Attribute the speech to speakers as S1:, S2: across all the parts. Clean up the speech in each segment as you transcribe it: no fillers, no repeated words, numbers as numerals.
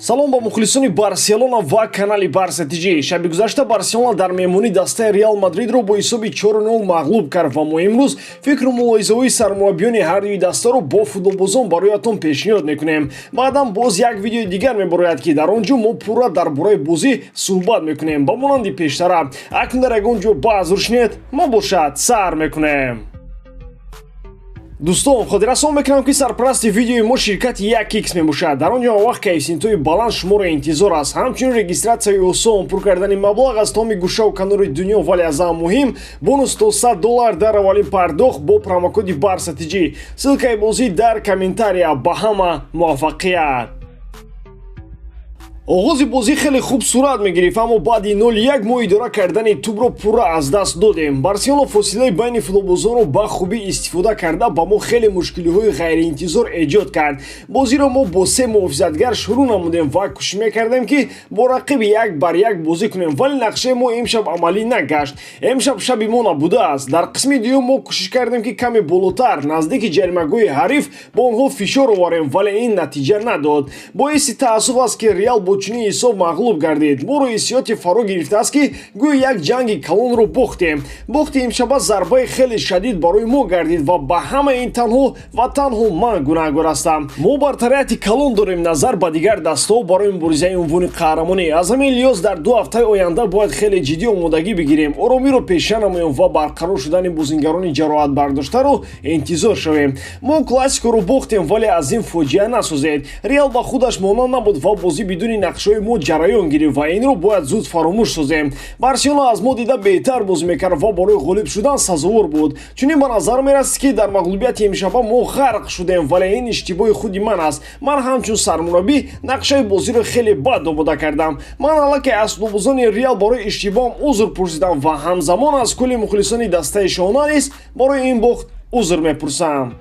S1: Салом ба мухлисони Барселона ва канали Барса ТЖ. Шаби гузашта Барселона дар меҳмонӣ дастаи Реал Мадридро бо ҳисоби 4-0 мағлуб кард ва мо имрӯз фикру мулоҳизаҳои сармураббиёни ҳар дуи дастаро бо футболбозон бароятон пешниҳод мекунем. Баъдан боз як видеои дигар мебарояд, ки дар он ҷо мо пурра дар бораи бозӣ суҳбат мекунем, ба монанди пештара. Акнун дар ягон ҷо баъзур шинед, мо бошад сар мекунем. Дӯстон, хотиррасон мекунам, ки сарпарасти видеои мо ширкати 1x мебошад. Дар он ҷо вақт коэффисиентҳои баланд шуморо интизор аст, ҳамчунин регистратсияи осон, пур кардани маблағ аз тамоми гӯшаву канори дунё, вале аз ҳама муҳим бонус то 100 доллар дар аввалин пардохт бо промокоди Барса ТЖ. Ссылкаи бозӣ дар комментария. Ба ҳама муваффақият! Оғози бозӣ хеле хуб сурат мегирифт, аммо баъди 0-1 мо идора кардани тӯбро пурра аз даст додем. Барселона фосилаи байни футболбозонро ба хубӣ истифода карда, ба мо хеле мушкилиҳои ғайриинтизор эҷод кард. Бозиро мо бо се муҳофизатгар шурӯъ намудем ва кӯшиш мекардем, ки бо рақиб як бар як бозӣ кунем, вале нақшаи мо имшаб амалӣ нагашт. Имшаб шаби мо набудааст. Дар қисми дуюм мо кӯшиш кардем, ки каме болотар, наздики ҷаримагоҳи ҳариф, ба онҳо фишор оварем, вале ин натиҷа надод. Боиси таассуф аст, ки Реал бо чунин ҳисоб мағлуб гардид. Моро ҳиссиёте фаро гирифтааст, ки гӯё як ҷанги калонро бохтем. Бохти имшаба зарбаи хеле шадид барои мо гардид ва ба ҳамаи ин танҳо ва танҳо ман гунаҳгор ҳастам. Мо бартарияти калон дорем назар ба дигар дастаҳо барои муборизаи унвони қаҳрамонӣ. Аз ҳамин лиҳоз дар 2 ҳафтаи оянда бояд хеле ҷиддӣ омодагӣ бигирем, оромиро пеша намоем ва барқарор шудани бозингарони ҷароҳатбардоштаро интизор шавем. Мо Классикоро бохтем, вале аз ин фоҷиа насозед. Реал ба худаш монанд набуд ва бозӣ бидуни нақшаҳои мо ҷараён гирифт ва инро бояд зуд фаромӯш созем. Барселона аз мо дида беҳтар бозӣ мекард ва барои ғолиб шудан сазовор буд. Чунин ба назар мерасид, ки дар мағлубияти имшаба мо ғарқ шудем, вале ин иштибоҳи худи ман аст. Ман ҳамчун сармураббӣ нақшаи бозиро хеле бад омода кардам. Ман аллакай аз футболбозони Реал барои иштибоҳам узр пурсидам ва ҳамзамон аз кулли мухлисони дастаи шоҳона низ барои ин бохт узр мепурсам.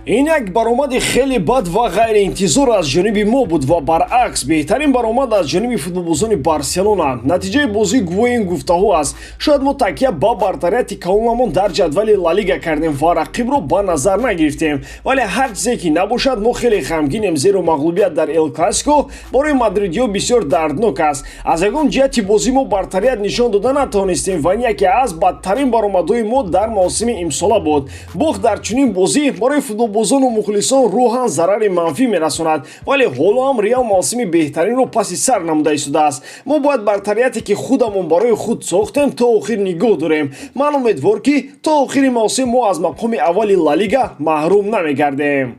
S1: Ин як баромади хеле бад ва ғайриинтизор аз ҷониби мо буд ва баръакс, беҳтарин баромад аз ҷониби футболбозони Барселона. Натиҷаи бозӣ гувоҳи ин гуфтаҳо аст. Шояд мо такя ба бартарияти калонамон дар ҷадвали Ла Лига кардем ва рақибро ба назар нагирифтем, вале ҳар чизе ки набошад, мо хеле ғамгинем, зеро мағлубият дар Эл Классико барои мадридиҳо бисёр дарднок аст. Аз ягон ҷиҳати бозӣ мо бартарият нишон дода натавонистем ва ин яке аз бадтарин баромадҳои мо дар мавсими имсола буд. Бохт дар чунин бозӣ барои футболбозону мухлисон рӯҳан зарари манфӣ мерасонад, вале ҳоло ҳам Реал мавсими беҳтаринро паси сар намуда истодааст. Мо бояд бартарияте, ки худамон барои худ сохтем, то охир нигоҳ дорем. Ман умедвор, ки то охири мавсим мо аз мақоми аввали Ла Лига маҳрум намегардем.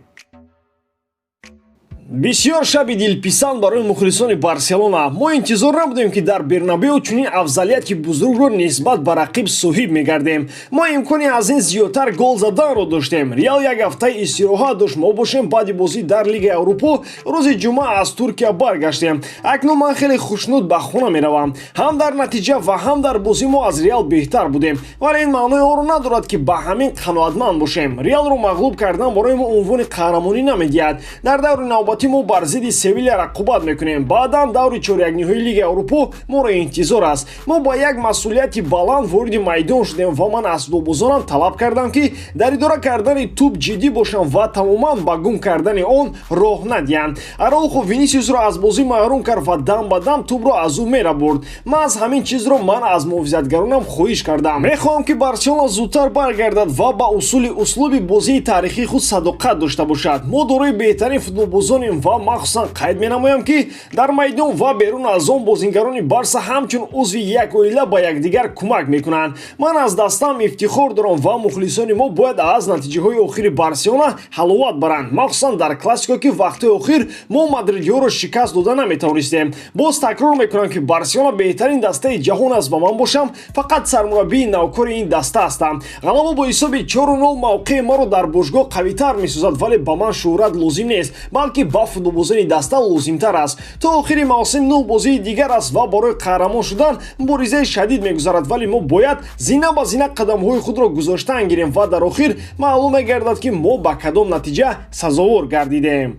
S1: Бисёр шаби дилписанд барои мухлисони Барселона. Мо интизор набудем, ки дар Бернабео чунин афзалияти бузургро нисбат ба рақиб соҳиб мегардем. Мо имкони аз ин зиёдтар гол заданро доштем. Реал як ҳафтаи истироҳат дошт, мо бошем баъди бозӣ дар Лигаи Аврупо рӯзи ҷумъа аз Туркия баргаштем. Акнун ман хеле хушнуд ба хона меравам. Ҳам дар натиҷа ва ҳам дар бозӣ мо аз Реал беҳтар будем, вале ин маънои онро надорад, ки ба ҳамин қаноатманд бошем. Реалро мағлуб кардан барои мо унвони қаҳрамонӣ намедиҳад. Дар даври навбатӣ мо бар зидди Севиля рақобат мекунем. Баъдан даври чорякниҳои Лигаи Аврупо моро интизор аст. Мо ба як масъулияти баланд вориди майдон шудем ва ман аз футболбозонам талаб кардам, ки дар идора кардани тӯб ҷиддӣ бошанд ва тамоман ба гум кардани он роҳ надиҳанд. Араухо Винисиусро аз бозӣ маҳрум кард ва дам ба дам тӯбро аз ӯ мерабурд. Маҳз ҳамин чизро ман аз муҳофизатгаронам хоҳиш кардам. Мехоҳам, ки Барселона зудтар баргардад ва ба усули услуби бозии таърихии худ садоқат дошта бошад. Мо дорои беҳтарин футболбозонем ва махсусан қайд менамоям, ки дар майдон ва берун аз он бозингарони Барса ҳамчун узви як оила ба якдигар кӯмак мекунанд. Ман аз дастаам ифтихор дорам ва мухлисони мо бояд аз натиҷаҳои охири Барселона ҳаловат баранд, махсусан дар Классико, ки вақтҳои охир мо мадридиҳоро шикаст дода наметавонистем. Боз такрор мекунам, ки Барселона беҳтарин дастаи ҷаҳон аст ва ман бошам фақат сармураббии навкори ин даста ҳастам. Ғалаба бо ҳисоби 4-0 мавқеи маро дар бошгоҳ қавитар месозад, вале ба ман шӯҳрат лозим нест, балки ба футболбозони даста лозимтар аст. То охири мавсим нӯҳ бозии дигар аст ва барои қаҳрамон шудан муборизаи шадид мегузарад, вале мо бояд зина ба зина қадамҳои худро гузоштан гирем ва дар охир маълум мегардад, ки мо ба кадом натиҷа сазовор гардидем.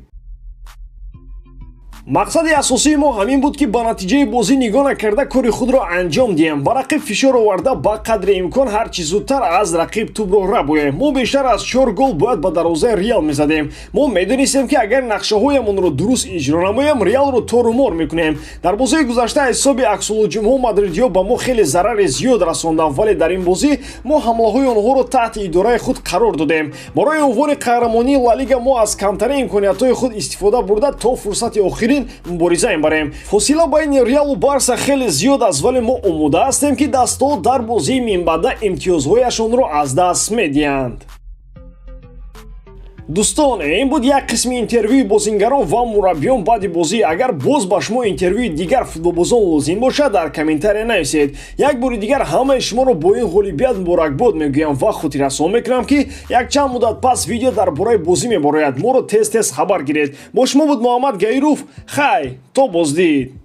S1: Мақсади асосии мо ҳамин буд, ки ба натиҷаи бозӣ нигоҳ накарда, кори худро анҷом диҳем, ба рақиб фишор оварда, ба қадри имкон ҳар чӣ зудтар аз рақиб тӯбро рабоем. Мо бештар аз чор гол бояд ба дарвозаи Реал мезадем. Мо медонистем, ки агар нақшаҳоямонро дуруст иҷро намоем, Реалро торумор мекунем. Дар бозии гузашта ҳисоби аксулҳуҷумҳо мадридиҳо ба мо хеле зарари зиёд расонданд, вале дар ин бозӣ мо ҳамлаҳои онҳоро таҳти идораи худ қарор додем. Барои унвони қаҳрамонии Ла Лига мо аз камтарин имкониятҳои худ истифода бурда, то фурсати охирин мубориза мебарем. Фосила байни Реалу Барса хеле зиёд аст, вале мо омода ҳастем, ки дастаҳо дар бозии минбаъда имтиёзҳояшонро аз даст медиҳанд. Дӯстон, ин буд як қисми интервюи бозингарон ва мураббиён баъди бозӣ. Агар боз ба шумо интервюи дигар футболбозон лозим бошад, дар комментария нависед. Як бори дигар ҳамаи шуморо бо ин ғолибият муборакбод мегӯям ва хотиррасон мекунам, ки якчанд муддат пас видео дар бораи бозӣ мебарояд. Моро тез тез хабар гиред. Бо шумо буд Муҳаммад Гаиров. Хай, то боздид.